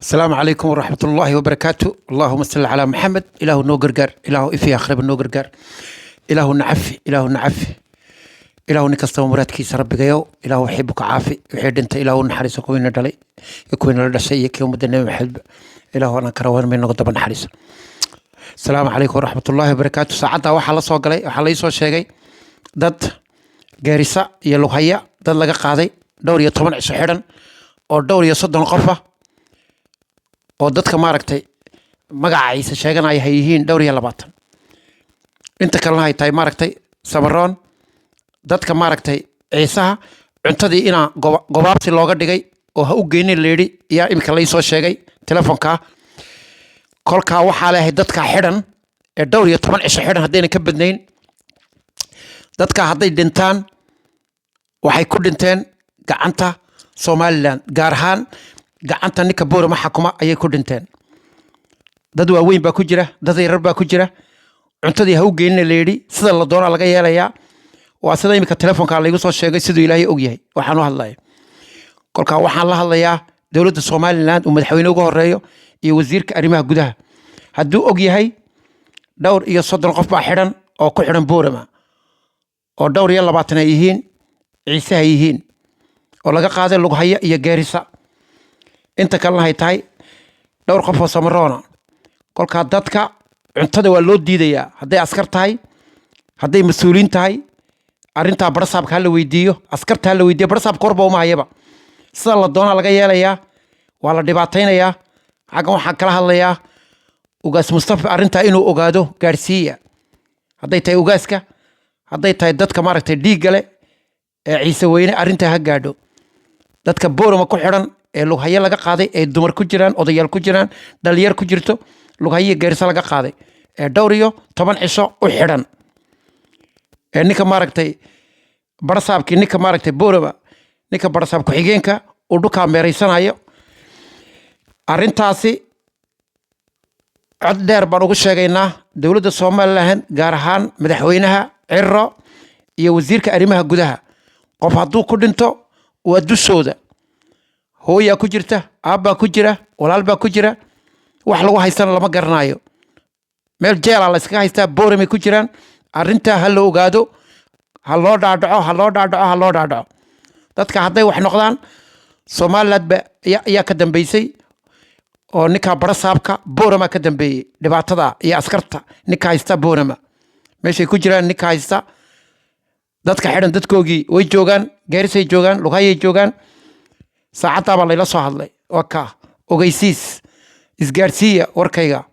Asalaamu calaykum waraxmat ullaahi wabarakaatu. Allahuma salli calaa Maxamed. Ilaahu noo gargaar, Ilaahu ifi akhriba noo gargaar, Ilaahu nacafi, Ilaahu nacafi, Ilaahu nin kastaba muraadkiisa rabbigayow, Ilaahu wixii buka caafi, wixii dhintay Ilaahu naxariiso, kuwiina dhalay iyo kuwiina la dhashay iyo kii ummadda Nebi Maxamedba Ilaahu anaan karawan may noga daba naxariiso. Asalaamu calaykum waraxmat ullaahi wabarakaatu. Saacaddaa waxaa la soo galay, waxaa la ii soo sheegay dad Gaarisa iyo Lughaya dad laga qaaday dhowr iyo toban cisho xidhan oo dhowr iyo 30 qof ah, oo dadka maaragtay magaca Ciise sheeganaya hay yihiin dhowr iyo 20, inta kalena hay tahay maaragtay Samaroon. Dadka maaragtay Ciisaha cuntadii inaa gobaabsi looga dhigay oo ha u geynin layidhi yaa iminka lai soo sheegay telefonka. Kolkaa waxaa leeyahay dadka xidhan ee dhowr iyo toban cisho xidhan, haddayna ka badnayn, dadka hadday dhintaan waxay ku dhinteen gacanta Somaliland, gaar ahaan gacanta ninka Boorama xakuma ayay ku dhinteen. Dad waaweyn baa ku jira, dad yarar baa ku jira. Cuntadii ha u geynina layidhi, sida la doonaa laga yeelayaa. Waa sida iminka telefonka laygu soo sheegay, siduu Ilaahay og yahay waxaan u hadlaya. Kolkaa waxaan la hadlayaa dowladda Somaliland uu madaxweyne uga horeeyo iyo wasiirka arrimaha gudaha. Hadduu og yahay, dhowr iyo 30 qof baa xidhan oo ku xidhan Boorama, oo dhowr iyo 20 ay yihiin Ciise ay yihiin, oo laga qaaday Lughaya iyo Geerisa, inta kalena ay tahay dhowr qof oo Samaroona. Kolkaa dadka cuntada waa loo diidayaa, hadday askar tahay, hadday mas-uuliyiin tahay. Arrintaa barasaabka ha la weydiiyo, askarta ha la weydiiyo. Barasaabka warba uma hayaba. Sida la doonaa laga yeelayaa, waa la dhibaataynayaa. Xaggan waxaan kala hadlayaa Ugaas Mustafa, arrintaa inuu ogaado gaadhsiiya. Hadday tahay ugaaska, hadday tahay dadka maaragtay dhiigga leh ee Ciise weyne, arrintaa ha gaadho. Dadka Boorama ku xidhan ee Lughayo laga qaaday, ee dumar ku jiraan, odayaal ku jiraan, dhalinyar ku jirto, Lughayo Geerisa laga qaaday ee dhowr iyo toban cisho u xidhan, ee ninka maaragtay barasaabkii, ninka maaragtay Boorama, ninka barasaab ku-xigeenka uu dhukaa meeraysanayo. Arrintaasi cod dheer baan ugu sheegaynaa dowladda Somaliland, gaar ahaan madaxweynaha Ciro iyo wasiirka arrimaha gudaha. Qof hadduu ku dhinto waa dushooda. Hooyaa ku jirta, aabbaa ku jira, walaal baa ku jira. Wax lagu haystana lama garanayo. Meel jeelaa la iskaga haystaa, Booramay ku jiraan. Arrintaa ha la ogaado, ha loo dhaadhaco, ha loo dhaadhaco, ha loo dhaadhaco. Dadka hadday wax noqdaan, Somaliland ba ayaa ka dambeysay, oo ninkaa barasaabka Boorama ka dambeeyey dhibaatada iyo askarta ninka haysta Boorama meeshay ku jiraan, ninka haysta dadka xidhan. Dadkoogii way joogaan, Gaarisay joogaan, Lughayay joogaan. Saacaddaabaa layla soo hadlay. Waa kaa ogeysiis, isgaadhsiiya warkayga.